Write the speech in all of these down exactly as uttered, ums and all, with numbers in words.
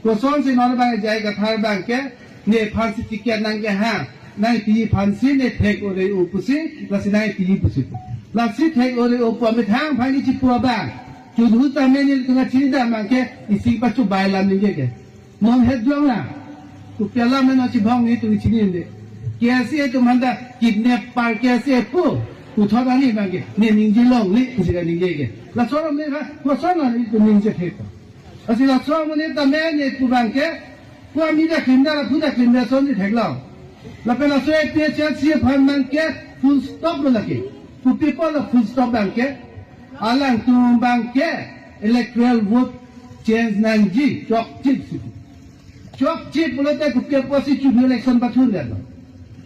Kosonsi non abang J I Kathar abangke nephansi ticket nangkehang, nangpi aphansi ne thek ore-o pusi, lasi nangpi pusi. Lasi thek ore-o pu amethang aphan chipu abang, chudhu tame nelitum kachinidam abangke isi pachubai alam ningje ke. Non headlong na. Kopi alam non chibong nelitum chinine. K S A atum aphanta kidnapper K S A pu puthot ani abangke ne ningje longle pusi kaningje ke. Laso alam ne ha, laso alam nelitum ningje thek. Lasi laso amonit tame nepu abangke, pu amida klimda, pu da klimda asonsi theklong. Lapen laso A P H L C aphan abangke full stop lo lake. Kopi apotlo full stop abangke, alangtum abangke electoral vote change nangji, chokchip si. Chokchip pulote kopi apotsi chini election pathundetlo.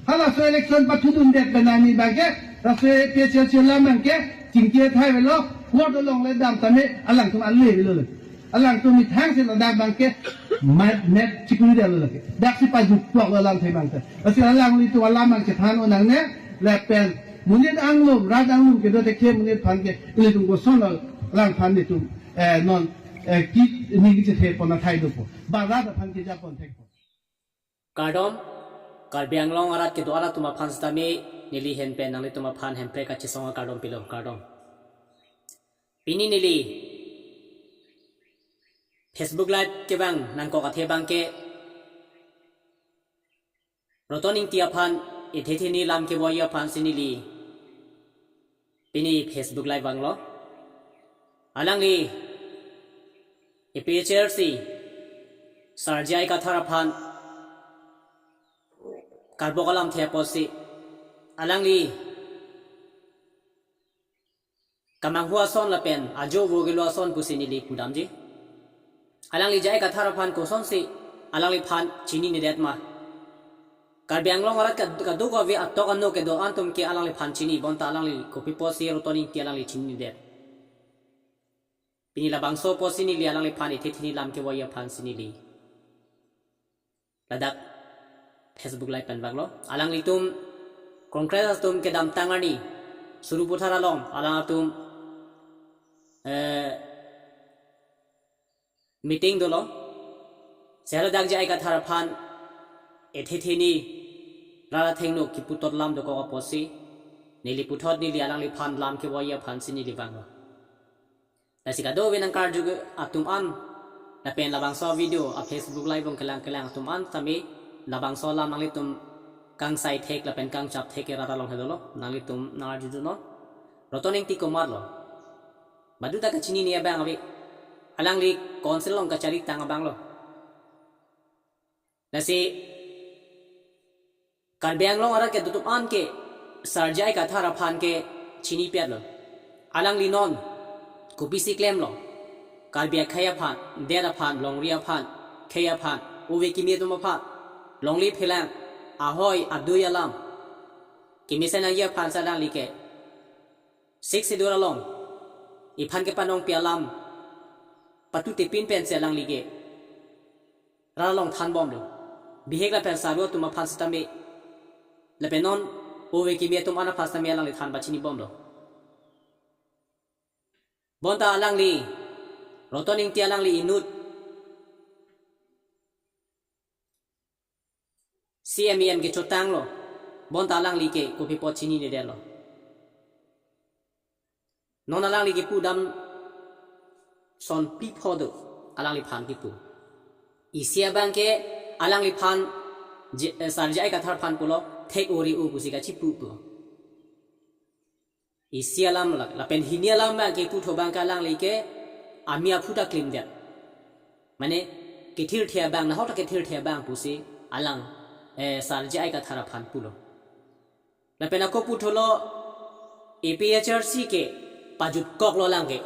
Halaso election pathundundet pen ani abangke, laso A P H L C alam abangke, chingki thai avelo, court along le dam tame, alangtum ale avelo le. Alangtum methangsi ladak abangke, mat, mat chikuri dalo lake. Daksi pajut plok alam thai abangke. Lasi alanglitum alam abang chethan-o nangne, lapen monit anglum, rat anglum kedo thekhe monit aphan ke, ilitum koson alangphan nelitum, eh, non, eh, ki, ningje thek pon athai dopo. Ba rat aphan kejapon thekpo. Kardom, Karbi Anglong arat kedo-an atum aphan sitame neli ahin pen nanglitum aphan hemprek kachesong akardom pilo, kardom. Pini neli Facebook Live kevang nangkok athe abangke, Roton Ingti aphan ethe theni lam kevoiji aphansi neli pini Facebook Live vanglo. Alangli A P H L C Sir J I Kathar aphan karbok alamthe apotsi, alangli kamanghu ason lapen ajo vo kelo ason pusi neli pudamji. Alangli J I Kathar aphan kosonsi alangliphan chininedet ma? Karbi Anglong arat kad-, kadokave atok ano kedo-an atum ke alangliphan chini, bonta alangli kopi apotsi Roton Ingti alangli chininedet? Pini labangso apotsi neli alangliphan ethe theni lam kevoiji aphansi neli ladak Facebook Live pen vanglo. Alanglitum Congress atum kedamtang arni Sarupathar along alangtum, eh, meeting dolo. Sehaladak J I Kathar aphan ethe theni rat athengno kiputot lam dokok apotsi, neli puthot neli alangliphan lam kevoiji aphansi neli vanglo. Lasi kadokave nangkarju atum an, lapen labangso video a Facebook Live along kelang kelang atum an tame, labangso alam nanglitum kangsai thek lapen kangchap thek ke rat along he dolo, nanglitum nangarjudunnon. Roton Ingti komatlo? Baduta kachinine abang ave. Alangli council along kachari tang abanglo. Lasi Karbi Anglong arat kedo atum an ke Sir J I Kathar aphan ke chini piatlo. Alangli non kopisi klemlo? Karbi akhei aphan, det aphan, longri aphan, khei aphan, ove kimi atum aphan, longle phelang, ahoi adui alam kemesen nangji aphansi alangli ke Sixth Schedule along iphan kepanongpi alam patutepin pensi alangli ke rat along thanbomlo. Bihek lapen saru atum aphan sitame, lapen non ove kimi atum an aphan sitame alangli than pachinibomlo. Bonta alangli, Roton Ingti alangli inut C M E M kechotanglo. Bonta alangli ke kopi apot chininedetlo? Non alangli kipudam son pi pho do, alangliphan kipu. Isi abang ke alangliphan J-, eh, Sir J I Kathar aphan pulo, thek ore-o pusi kachipu pulo. Isi alam lak, lapen hini alam abang ke putho abang ke alangli ke ami aphu ta klimdet. Mane kethirthe abang, nahok ta kethirthe abang pusi alang, eh, Sir J I Kathar aphan pulo. Lapen ako putholo A P H L C ke pajutkoklo alang ke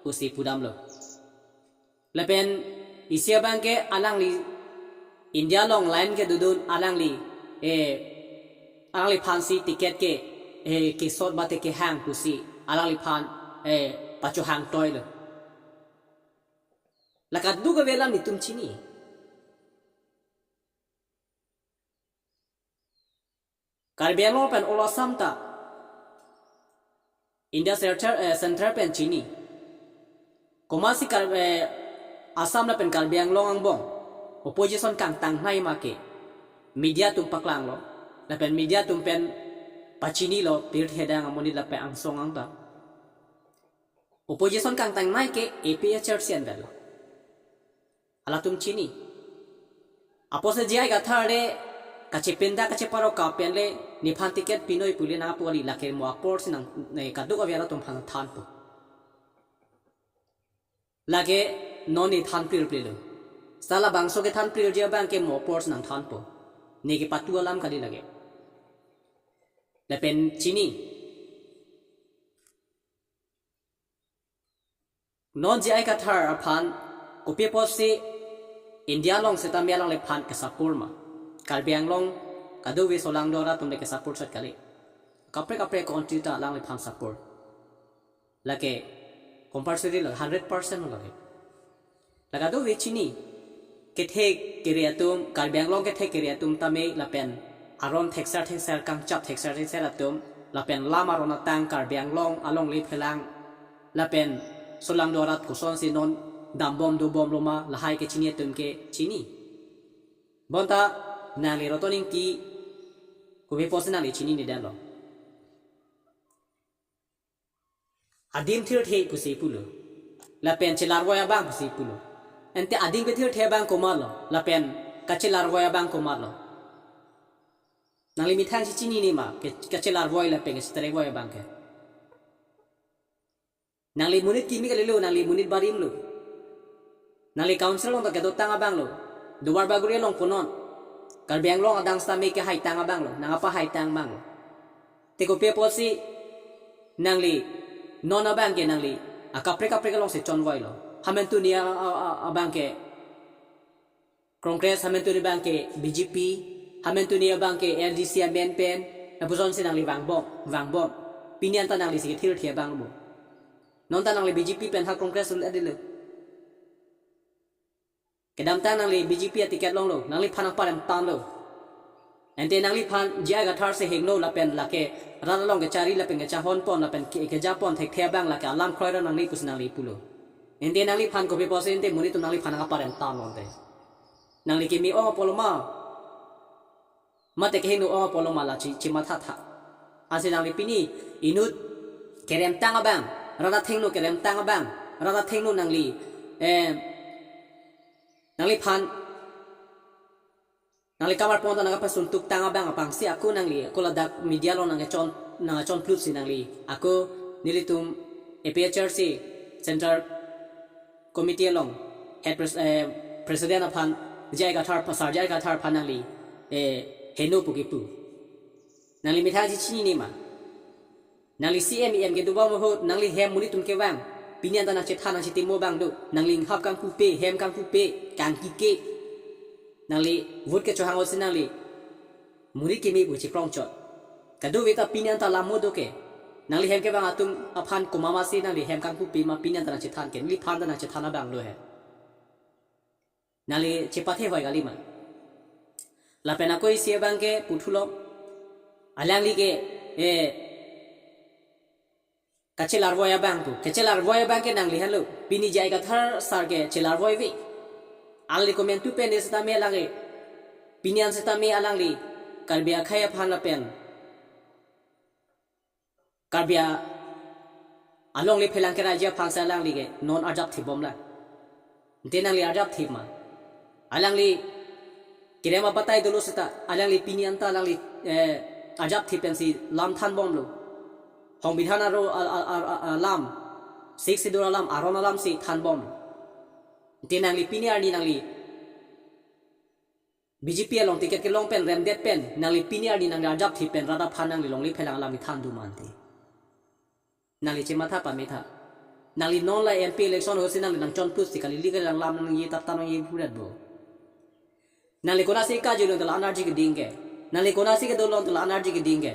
pusi pudamlo. Lapen isi abang ke alangli India along line kedodun alangli, eh, alangliphansi ticket ke, eh, kesot mate kehang pusi alangliphan, eh, pachohang toilo. La kadokave alam nelitum chini. Karbi Anglong pen olo Assam ta India Central, eh, Central pen chini. Komatsi Kar-, eh, Assam lapen Karbi Anglong angbong opposition kangtangnei ma ke media atum paklanglo, lapen media atum pen pachinilo pirthe adang amonit lapen angsong angta. Opposition kangtangnei ke A P H L C anvetlo. Halatum chini. Apotsi J I Kathar le kachepinda kacheparok kapen le nephan ticket pinoi pule nangpu kali, lake mo aporsi nang ne kadokave arat atum aphan thanpo. Lake non ne thanprirplelo. Seta labangso kethanprirji abang ke mo aporsi nangthanpo. Ne kepatu alam kali lake. Lapen chini. Non J I Kathar aphan kopi apotsi India along seta me alangliphan kesupport ma? Karbi Anglong kadokave solangdo arat atum le kesupport chot kali. Kaprek kaprek country ta alangliphan support. Lake compulsory lo, hundred percent lo lake. La kadokave chini. Kethe kere atum, Karbi Anglong kethe kere atum tame lapen aron thekser thekser, kangchap thekser thekser atum, lapen lam aron atang Karbi Anglong alongle phelang, lapen solangdo arat kosonsi non dambom dobomlo ma, lahai ke chini atum ke chini. Bonta nangli Roton Ingti kopi apotsi nangli chinine damlo? Adim thirthe pusi pulo. Lapen chelarvoi abang pusi pulo. Ante adim kethirthe abang komatlo, lapen kachelarvoi abang komatlo? Nangli methang si chinine ma, ke kachelarvoi lapen kacheterek voi abang ke? Nangli monit kimi kalilo, nangli monit barim lo. Nangli council along ta kedotang abang lo. Duarbagori along konon. Karbi Anglong adang seta me kehaitang abang lo, nangpahaitang abang lo. Te kopi apotsi nangli non abang ke nangli akaprek kaprek alongsi chonvoilo? Hamentu ni a, a, a, abang ke Congress, hamentu ni abang ke B J P, hamentu ni abang ke L D C amen pen, lapuson si nangli vangbom, vangbom. Pini anta nangli si kethirthe abang lo. Non ta nangli B J P pen ha Congress un adilo. Kedamtang nangli B J P aticket longlo, nangliphan aparem tanglo. Ante nangliphan J I Kathar si hingno lapen lake rat along kechari lapen kechahon pon lapen ke-, kejapon thekthe abang lake alam kroira nangli pusi nangli pulo. Ante nangliphan kopi apotsi ante monit atum nangliphan aparem tanglo ante? Nangli kimi ong apotlo ma? Mate kehingno ong apotlo ma, la chi, chimathatha. Ansi nangli pini inut keremtang abang, rat athengno keremtang abang, rat athengno nangli, eh, nangliphan, nangli kamar pon ta nangkapasuntuktang abang apangsi ako nangli, ako ladak media along nangkechon, nangkechonplutsi nangli ako nelitum A P H L C Central Committee along head pres-, eh, president aphan J I Kathar, Sar J I Kathar aphan nangli, eh, hingno pu kipu. Nangli methang si chinine ma? Nangli C M E M kedobom ahut nangli hem monit atum kevang. Pini anta nangchethan nangchetimo abang do. Nangli inghap kangpupe, hem kangpupe, kangkike. Nangli vote kechohang ahutsi nangli monit kimi pu chiprong chot. Kadokave ta pini anta lam mo do ke. Nangli hem kevang atum aphan komat masi nangli hem kangpupe ma pini anta nangchethan ke? Neliphan ta nangchethan abang lo he. Nangli chepathe hoi kali ma? Lapen ako isi abang ke puthulo. Alangli ke, eh, kachelarvoi abang pu. Kachelarvoi abang ke nangli henlo. Pini J I Kathar sar ke chelarvoi ave. Alangli komantu pen ne seta me alangli. Pini an seta me alangli Karbi akhei aphan lapen Karbi a-, alongle phelang keraiji aphan si alangli ke non arjapthibomlang. Ante nangli arjapthip ma? Alangli kerem abatai dolo seta, alangli pini anta alangli, eh, arjapthip pensi lam thanbomlo. Songbidhan aro a, a, a, a, alam, Sixth Schedule alam, aron alamsi thanbomlo. Ante nangli pini arni nangli B J P along ticket kelong pen remdet pen, nangli pini arni nangli arjapthip pen rat aphan nangli longle phelang alam kethan do ma ante? Nangli chematha pametha. Nangli non la M P election ahutsi nangli nangchonplutsi kali, ili kali alam nangji, tap tap nangji puret bo. Nangli konatsi kajui longte la anarji keding ke? Nangli konatsi kedo longte la anarji keding ke?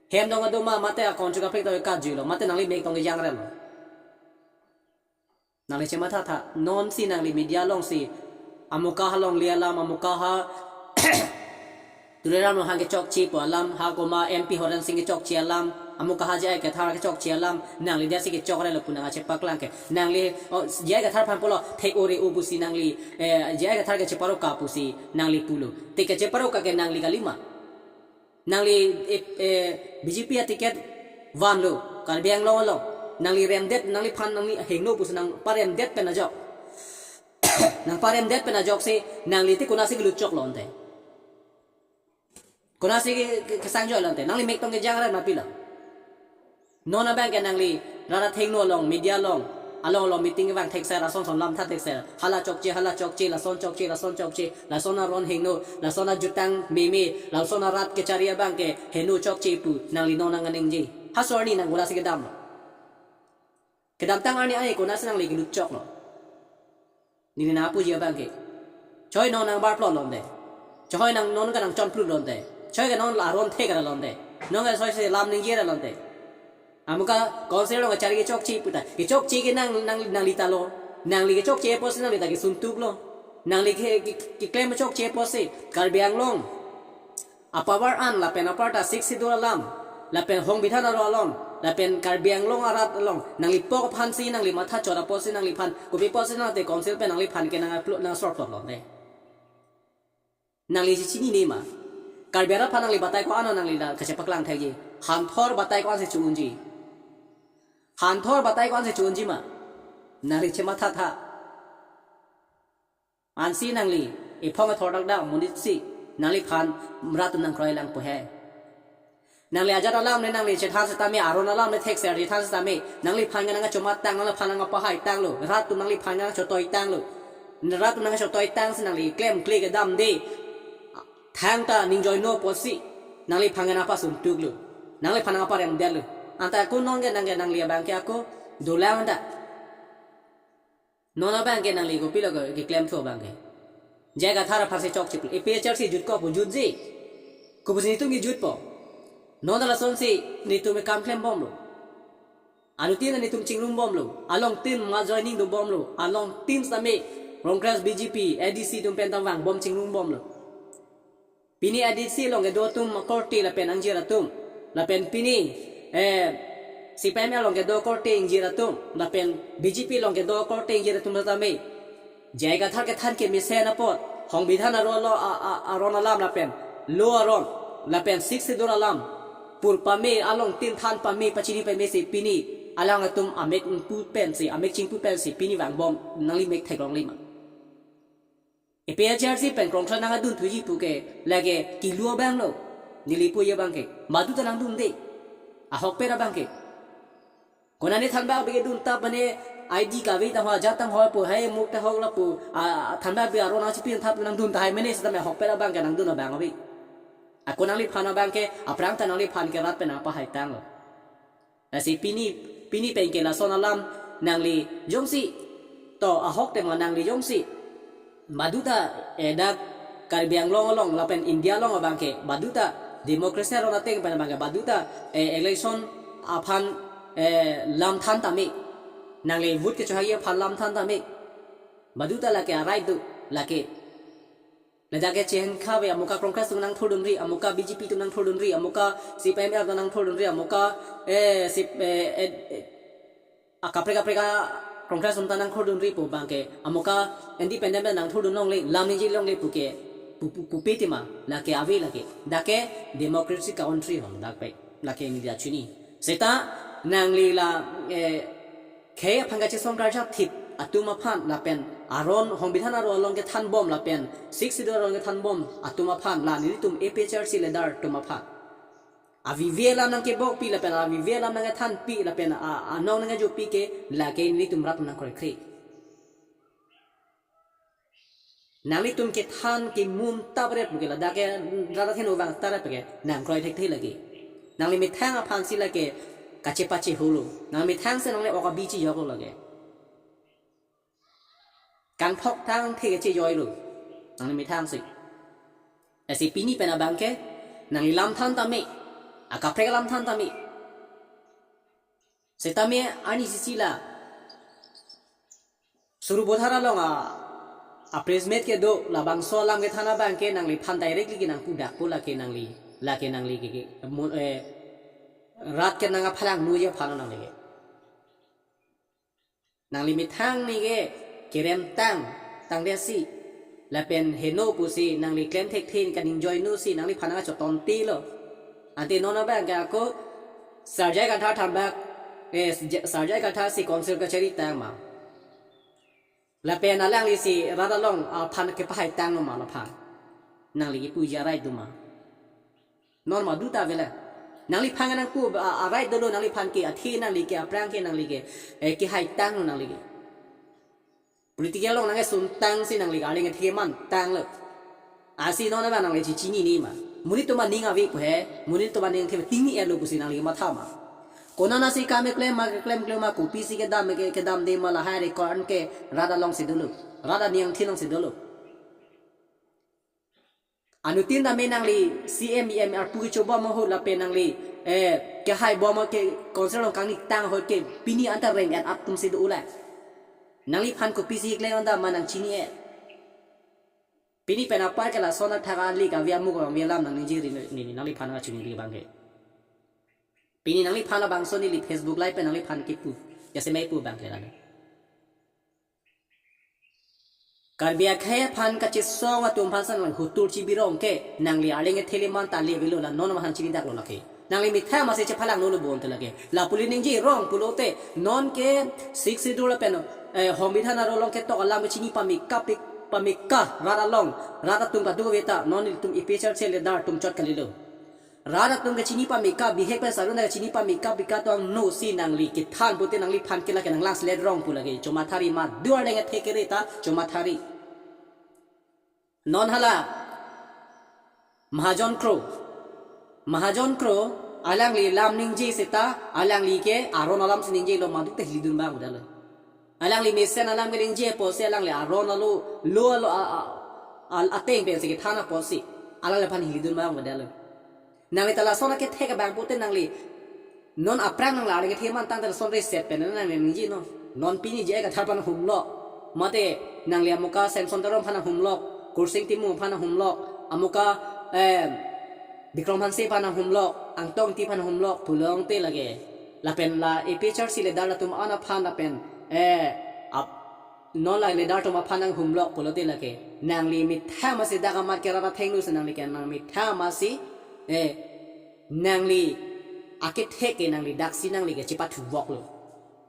Hem dong kedo ma mate akon chu kaprek ta kajuilo, mate nangli mek tong kejang rem lo? Nangli chemathatha, nonsi nangli media alongsi Amuka ha longle alam, Amuka ha Tuliram Ronghang kechokche pu alam, ha komat M P Horen Sing kechokche alam, Amuka ha J I Kathar kechokche alam, nangli dia si kechok relo pu nangkachepaklang ke. Nangli, oh, J I Kathar aphan pulo, thek ore o pusi nangli, eh, J I Kathar ke cheparokap pusi nangli pulo. Te kecheparokap ke nangli kalima. Nangli, eh, eh, B J P aticket vanlo, Karbi Anglong along. Nangli remdet, nangliphan, nangli hingno pusi nangparemdet pen ajok. Nangparemdet pen ajoksi, nangli ti konasi kelut choklo ante. Konasi ke, ke, kesang joilo ante. Nangli mek tong kejang rat ma pilo. Non abang ke nangli, rat athengno along, media along, along along meeting kevang thekser, ason son lam tha thekser. Hala chokche, hala chokche, lason chokche, lason chokche, lason aron hingno, lason ajutang meme, lason arat kechari abang ke, hingno chokche pu, nangli non nang aningje. Ha so arni nang konasi kedam. Kedamtang arni ai konasi nangli kelut choklo. Nini nangpuji abang ke. Choi non nang bar plot lonte. Choi nang non ke nang chon plut lonte. Choi ke non la aron thek ra lonte. Non ke choi si lam ningje ra lonte. Amuka council along kachari kechokche puta. Kechokche ke nang, nang, nangli ta lo. Nangli kechokche apotsi nangli ta kesun tuk lo. Nangli ke, ke, keklem chokche apotsi. Karbi Anglong apower an lapen aparta Sixth Schedule alam, lapen Songbidhan aro along, lapen Karbi Anglong arat along, nangli pok aphansi nangli matha chot apotsi nangliphan, kopi apotsi nangte council pen nangliphan ke nang upload nang short upload lonte. Nangli si chinine ma. Karbi arat aphan nangli batai ko-an nangli la kachepaklang thekji. Hanthor batai ko-ansi chu-unji. Hanthor batai ko-ansi chu-unji ma. Nangli chematha tha. Ansi nangli, ephong ethor dakdak monit si, nangliphan rat atum nangkroi lang pu he. Nangli ajat alam le nangli chethan setame, aron alam le thekser chethan setame, nangliphan ke nangkachomat tang, nangliphan nangkapahai tanglo, rat atum nangliphan nangkachotoi tanglo. Rat atum nangkachotoi tangsi nangli klemkle kedamde. Thangta ningjoino apotsi, nangliphan ke nangpasun tuklo. Nangliphan nangparemdetlo. Anta ako non ke nang ke nangli abang ke ako, dolang anta. Non abang ke nangli kopilo ke, keklem thu abang ke. J I Kathar aphansi chokche pul. A P H L C jutko pu jutji. Kopusi netum kejutpo. Non ta lasonsi netum ekam klembomlo. Anutin netum chingrumbomlo. Alongtin ma joining dobomlo. Alongtin same Congress, B J P, A D C atum pen ta vangbom chingrumbomlo. Pini A D C along kedo atum akorte lapen angjir atum. Lapen pini, eh, C P I M L along kedo akorte angjir atum. Lapen B J P along kedo akorte angjir atum tame. J I Kathar kethan kemesen apot. Songbidhan aro alo a, a, aron alam lapen. Law aron. Lapen Sixth Schedule alam. Pur pame alongtin than pame pachini pamesi pini. Alanglitum amek ingpu pensi, amek chingpu pensi pini vangbom nangli mek theklongle ma. A P H L C pen Congress nangkedun thuji puke lake kilu abanglo. Neli puji abang ke. Baduta nangdunde. Ahokpet abang ke. Konane thanbak abang ke dun tap mane I D kave tang ho, ajat tang ho pu, hai muk ta hok lapu, a, a, thanbak abang aron nangchipin thap nangdun tahai mane setame ahokpet abang ke nangdun abang ave. Ako nangliphan abang ke, aphrang ta nangliphan ke rat pen nangpahai tanglo. Lasi pini, pini pen ke lason alam nangli jongsi. To ahok tema nangli jongsi. Baduta, eh, dak Karbi Anglong along lapen India along abang ke. Baduta democracy aron ateng pen abang ke. Baduta, eh, election aphan, eh, lam than tame. Nangli vote kechohai aphan lam than tame. Baduta lake a-right do, lake. Ladak ke chehen kave, amuka Congress atum nangthurdunri, amuka B J P atum nangthurdunri, amuka C P I M L atum nangthurdunri, amuka, eh, C-, eh, eh, eh, akaprek kaprek a-Congress atum ta nangthurdunri pu abang ke, amuka independent nangthurdun longle, lam ningje longle puke, pu, pu, pupe tema, lake ave lake. Dak ke democracy country hong dak pe, lake India chini. Seta nangli la, eh, khei aphan kachesong karjap thip atum aphan lapen aron Songbidhan aro along kethanbom lapen Sixth Schedule along kethanbom atum aphan la nelitum A P H L C leader atum aphan. Avive alam nangkebokpi lapen avive alam nangkethanpi lapen a, anong nangkejopi ke lake nelitum rat nangkroikre. Nanglitum kethan kemum tap rep ke ladak ke rat athengno vang tap rep ke nangkroi thekthe lake. Nangli methang aphansi lake kachepache holo. Nangli methang si nangli ok abi chejoklo lake. Kangthok tangthe kechejoilo. Nangli methang si. Lasi pini pen abang ke nangli lam than tame. Akaprek lam than tame. Setame arni sisi la Sarupathar along a, a-press meet kedo labangso alam kethan abang ke nangliphan directly ke nangpudakpo lake nangli, lake nangli ke, ke, mo-, eh, rat kenang aphalangno aphan nangli ke. Nangli methang ni ke kerem tang tangdesi lapen heno pusi nangli klem thekthe kaningjoinosi nangliphan nangkachotontelo. Ante non abang ke ako Sir J I Kathar thambak, eh, Sir J I Kathar si council kachari tang ma. Lapen alangli si rat along aphan kepahai tanglo ma laphan? Nangli kipuji a-right do ma? Non ma do ta avelo. Nangliphan nangpu a, a-right dolo, nangliphan ke athe nangli ke aphrang ke nangli ke, eh, kehai tanglo nangli ke. Political along nangkesun tangsi nangli ke arleng athe man tanglo. Lasi non abang nangli chechinine ma? Monit atum aning ave pu he, monit atum aning athe tingni-etlo pusi nangli matha ma? Konatsi kam keklem ma, keklem klem ma, kopisi kedam ke, kedamde ma, lahai record ke rat along si dolo, rat aning athe along si dolo. Anuttin tame nangli C M, E M arpu kechobom ahut lapen nangli, eh, kehai bom ke council along kangni tang ahut ke pini anta rem-et atum si do-o la. Nangliphan kopisi klem anta ma nangchini-et. Pini pen apar ke lason athak ali kave amuk kave alam nangningje ri neli, nangliphan kachini ri abang ke. Pini nangliphan labangso neli Facebook live pen nangliphan kipu, jasemet pu abang ke lalo. Karbi akhei aphan kachesong atum aphan si nangli hutur chibirong ke nangli arleng athe le man ta le avelo, la non aphan chini daklo lake. Nangli methang masi chephalangnolo bonta lake. La pule ningje rong pulote non ke Sixth Schedule pen, eh, Songbidhan arong along ketok alam ke chini pame ka pik, pame ka rat along, rat atum kadokave ta non ilitum A P H L C leader atum chot kalilo. Rat atum kachini pame ka, bihek pen sarun kachini pame ka, bika tong no si nangli kethan pute nangliphan ke lake nanglang selet rong pu lake. Chomathari ma, do arleng athe kere ta chomathari. Non hala Mahajon Kro, Mahajon Kro alangli lam ningje seta alangli ke aron alam si ningjelo, madu te hilidun abang avelo. Alangli mesen alam keningje apotsi alangli aron alo, lo alo a, a, a, ateng pensi kethan apotsi alangliphan hilidun abang avelo. Nangli ta lason akethek abang pute nangli non aphrang nangli arleng athe man tangte lason reset pen nangli ningje non. Non pini J I Kathar aphan humlok, mate nangli amuka Samson Teron aphan humlok, Kursing Timung aphan humlok, amuka, eh, Bikram Hanse aphan humlok, Angtong Engti aphan humlok pulote lake. Lapen la A P H L C leader atum an aphan lapen, eh, ap, non la leader atum aphan nanghumlok pulote lake. Nangli methang masi dak amat ke rat athengno si nangli ke nang methang masi, eh, nangli akethek ke nangli daksi nangli ke chepathu voklo.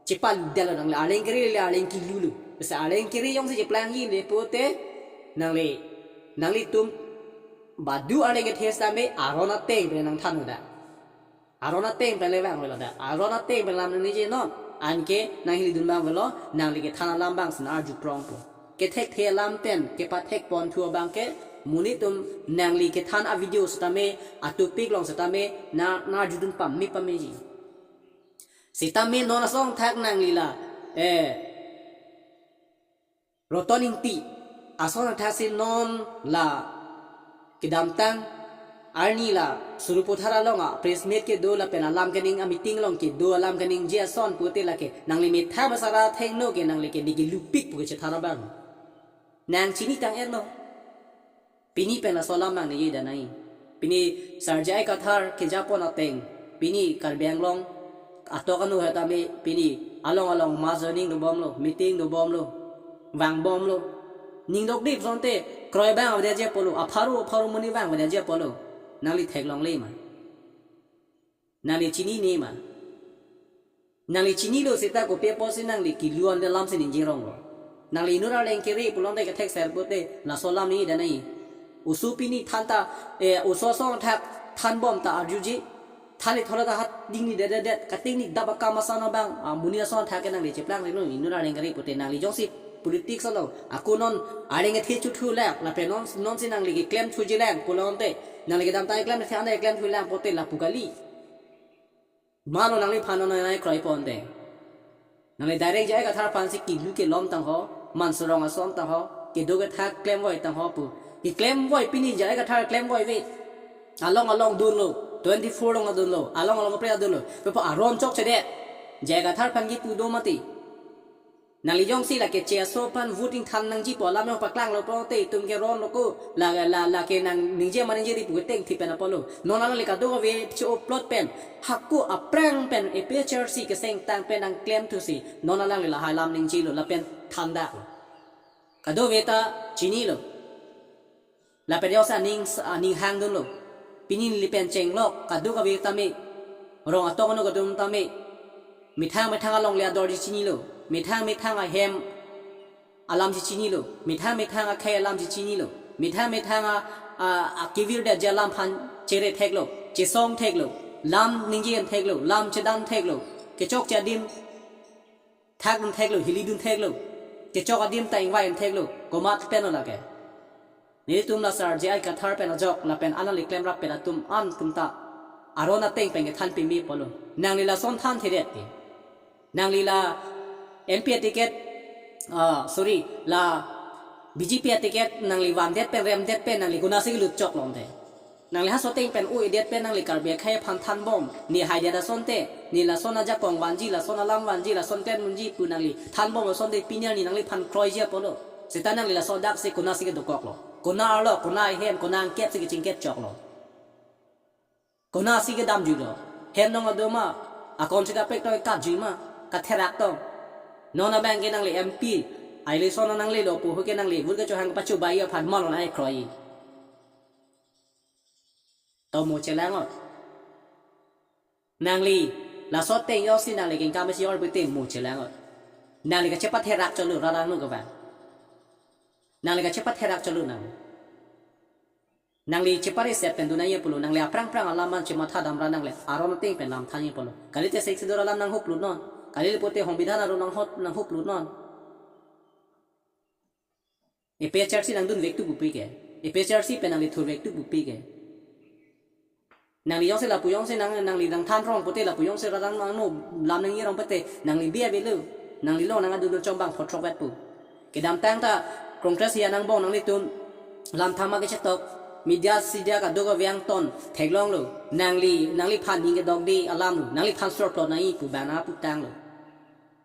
Chepaludetlo, nangli arleng kere le arleng kilulo. Besi arleng kere jongsi cheplangji le pute nangli, nanglitum badu arleng kethe sitame aron ateng pen nangthan uda. Aron ateng pen le vang avelo da. Aron ateng pen lam nangji non. Anke nanghilidun abang avelo, nangli kethan alam abang si nang-arju prongpo. Kethekthe alam pen kepathek ponthu abang ke monit atum nangli kethan a-video sitame, a-topic along sitame, na, nang-arjudun pame pameji. Sitame non asong thak nangli la, eh, Roton Engti ason athak si non la kedamtang arni la Sarupathar along a-press meet kedo lapen alam kaning a-meeting along kedo alam kaningje ason pute lake nangli methang masi rat athengno ke nangli ke neke lupik pu kechethan abang. Nang chini tang-etlo. Pini pen laso alam nangji da nai. Pini Sir J I Kathar kejapon ateng, pini Karbi Anglong atok anu hetame pini along along mass joining dobomlo, meeting dobomlo, vangbomlo. Ning dokdip sonte kroi abang avedet apotlo, apharo apharo monit abang avedet apotlo. Nangli theklongle ma? Nangli chinine ma? Nangli chinilo seta kopi apotsi nangli kilu-an alam si ningje ronglo? Nangli inut arleng kere pulote kethekser pute laso alam nangji da nai. Oso pini than ta, eh, oso asong thak thanbom ta arjuji. Than le thola ta hat dingni dededet, katingni dap akam ason abang, ah, monit ason thak ke nangli cheplang rilo inut arleng kere pute nangli jongsi politics along ako non arleng kethe chothulang, lapen non, non si nangli keklem thujilang pulote, nangli kedamtang keklem the ane keklem thulang pute lapu kali. Malo nangliphan non nai kroiponte. Nangli direct J I Kathar aphan si kilu kelom tangho, man serong ason tangho, kedo kethak klemvoi tangho pu. Keklemvoi pini J I Kathar klemvoi ave. Along along dunlo, twenty-four along dunlo, along along pre dunlo. Pepo aron chokchedet. J I Kathar aphan kipu do mati. Nangli jongsi lake che aso aphan vote ingthan nangjipo alam nangpaklanglo pulote itum ke ronlo ko, la la lake nang ningje ma ningjeri pu ketengthi pen apotlo. Non alangli kadokave che-upload pen, hako aphrang pen A P H L C kesengtang pen nangklemthusi non alangli lahai alam ningjelo lapen thandaklo. Kadokave ta chinilo. Lapen jongsi aning, aning hangdunlo. Pini neli pen chenglok kadokave tame, rong atong ano kadun tame, methang methang alongle ador chinilo. Methang methang ahem alam chinilo. Methang methang akhei alam chinilo. Methang methang a, a, akevir det alam aphan chere theklo, chesong theklo, lam ningje-en theklo, lam chedan theklo, kechokche adim thakdun theklo, hilidun theklo, kechok adim ta ingvai-en theklo, komat pen lake. Nelitum la Sar J I Kathar pen ajok lapen alangli klemrap pen atum an atum ta aron ateng pen kethan pimi apotlo. Nangli lason thanthedet ke. Nangli la M P aticket, ah, sorry, la B J P aticket nangli vandet pen remdet pen nangli konatsi kelut chok longte. Nangli ha soteng pen o-edet pen nangli Karbi akhei aphan thanbom, ne haidet asonte, ne lason ajakong vanji, lason alam vanji, lason klemdunji pu nangli thanbom asonte pini arni nangliphan kroiji apotlo. Seta nangli laso adaksi konatsi kedokoklo. Kona arlo, kona ahem, kona angkep si kechingkep choklo. Konatsi kedamjuilo. Hem nong adoma, akon si kapek tong katjui ma, katherak tong. Non abang ke nangli M P, ai election nanglelo pu hu ke nangli vote kechohang pachobai aphan malon ai kroi. To mo chelang-ot. Nangli, laso ateng jongsi nangli kengkam isi or pute mo chelang-ot. Nangli kachepatherak cholo rarang nu kevang. Nangli kachepatherak cholo nang. Nangli chepare set pen dunai pulo, nangli aphrang phrang alam man chematha damra nangle, aron ateng pen lam thanji pulo. Kalite Sixth Schedule alam nanghuplut non. Kalite pote Songbidhan aron nanghot, nanghuplut non. A P H L C nangdun vektu pupi ke. A P H L C pen nangli thur vektu pupi ke. Nangli jongsi lapu jongsi nang, nangli nangthan rong pote lapu jongsi rarang nang no lam nangji rong pote nangli biya belu. Nangli long nang adu dul chombang photrok vet pu. Kedamtang ta Congress ya nangbong nanglitum lam thama kechetok. Media sidia kadokave angton theklonglo. Nangli, nangliphan ning kedokde alam lo. Nangliphan sorplot nangji pu bang nangputanglo.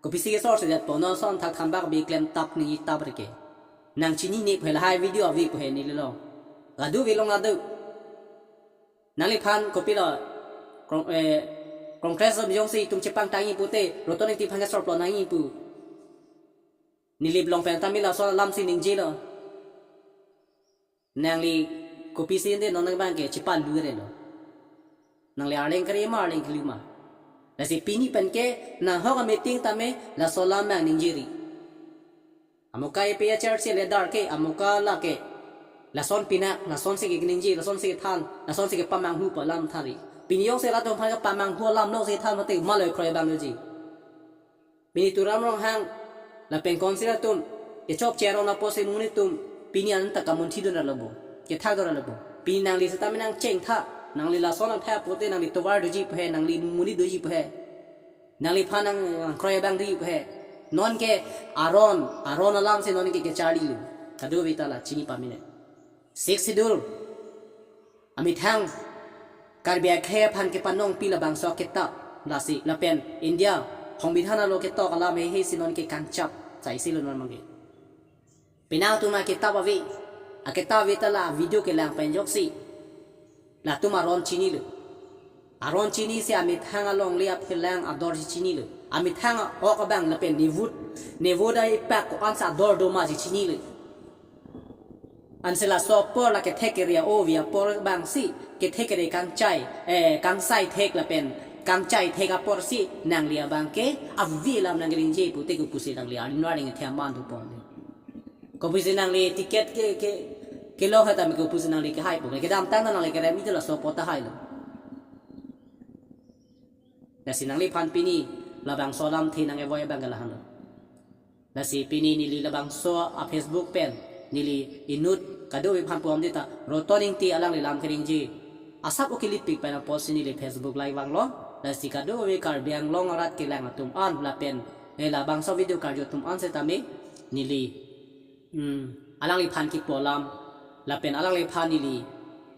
Kopisi kesor sedet po non ason thakthambak bi klemtap ningjetap reke. Nang chinine pu he lahai video avi pu he neli long. Kadokave long adu. Nangliphan kopilo, Cong-, eh, Congress atum jongsi itum chepangtangji pute, Roton Engti aphan kesorplot nangji pu. Neli long pen tame laso alam si ningjelo. Nangli kopisi ende non abang ke chepalu relo. Nangli arleng kere ma, arleng kelu ma. Lasi pini pen ke nanghok a-meeting tame laso alam nang ningjeri. Amuka A P H L C leader ke, amuka lake. Lason pinak, lason si keningje, lason si kethan, lason si kepamanghu pu alam thari. Pini jongsi rat atum aphan kepamanghu alam nongsi than mate maloi kroi abang doji. Pini Tuliram Ronghang, lapen council atum, kechokche aron apotsi monit atum, pini anta kamunthidun ra labo, kethakdun ra labo. Pini nangli seta me nangchengtha, nangli lason nangtha pote nangli tovar doji pu he, nangli monit doji pu he. Nangliphan nang, nangkroi abang doji pu he. Non ke aron, aron alam si non ke kecharlilo. Kadokave ta la chini pamine. Sixth Schedule. Amethang Karbi akhei aphan kepanongpi labangso akitap lasi lapen India Songbidhan alo ketok alam heihei si non ke kangchap. Sai silo non mangke. Penang atum akitap ave, akitap ave ta la video kelang pen ajoksi latum aron chinilo. Aron chinisi amethang alongle aphelang ador si chinilo. Amethang ok abang lapen ne vote, ne vote a-impact ko-an si ador doma si chinilo. Ansi laso apor la kethek kere a-ove apor abangsi kethek kere kangchai, eh, kangsai thek lapen kangchai thek aporsi nangli abang ke ave alam nangkeningje pute kopusi nangli arni arni ngethe aman do ponle. Kopusi nangli ticket ke, ke, kelong hai tame kopusi nangli kehai pu. Kedamtang nangli kerem ito laso apot ta hailo. Lasi nangliphan pini labangso alamthe nangkevoi abang ke lahenlo. Lasi pini neli labangso a-Facebook pen neli inut kadokave aphan pu-amde ta Roton Engti alangli lam keningje asap okelipik pen apotsi neli Facebook live vanglo. Lasi kadokave Karbi Anglong arat kelang atum an lapen, eh, labangso video karju atum an setame neli, hmm, alangliphan kipu alam lapen alangliphan neli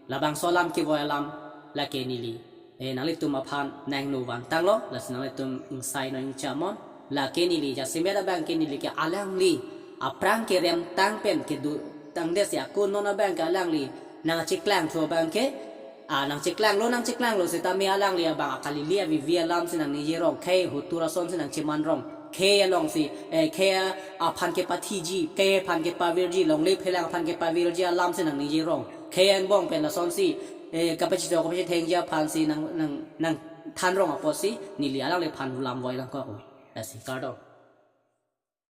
labangso alam kevoi alam lake neli, eh, nanglitum aphan nangno vantanglo, lasi nanglitum ingsai non ingchamon. Lake neli jasemet abang ke neli ke alangli aphrang kerem tang pen kedo tangdet si ako non abang ke alangli nangcheklang thu abang ke, ah, nangcheklang lo, nangcheklang lo sitame alangli abang akalili avivi alam si nangningje rong, khei hotur ason si nangcheman rong, khei along si, eh, khei aphan kepathiji, khei aphan kepavirji, longle phelang aphan kepavirji alam si nangningje rong, khei angbong pen lason si, eh, kapachito kapachithengji aphan si nang, nang, nangthan rong apotsi neli alangliphan lam voilang kok. Lasi kardom.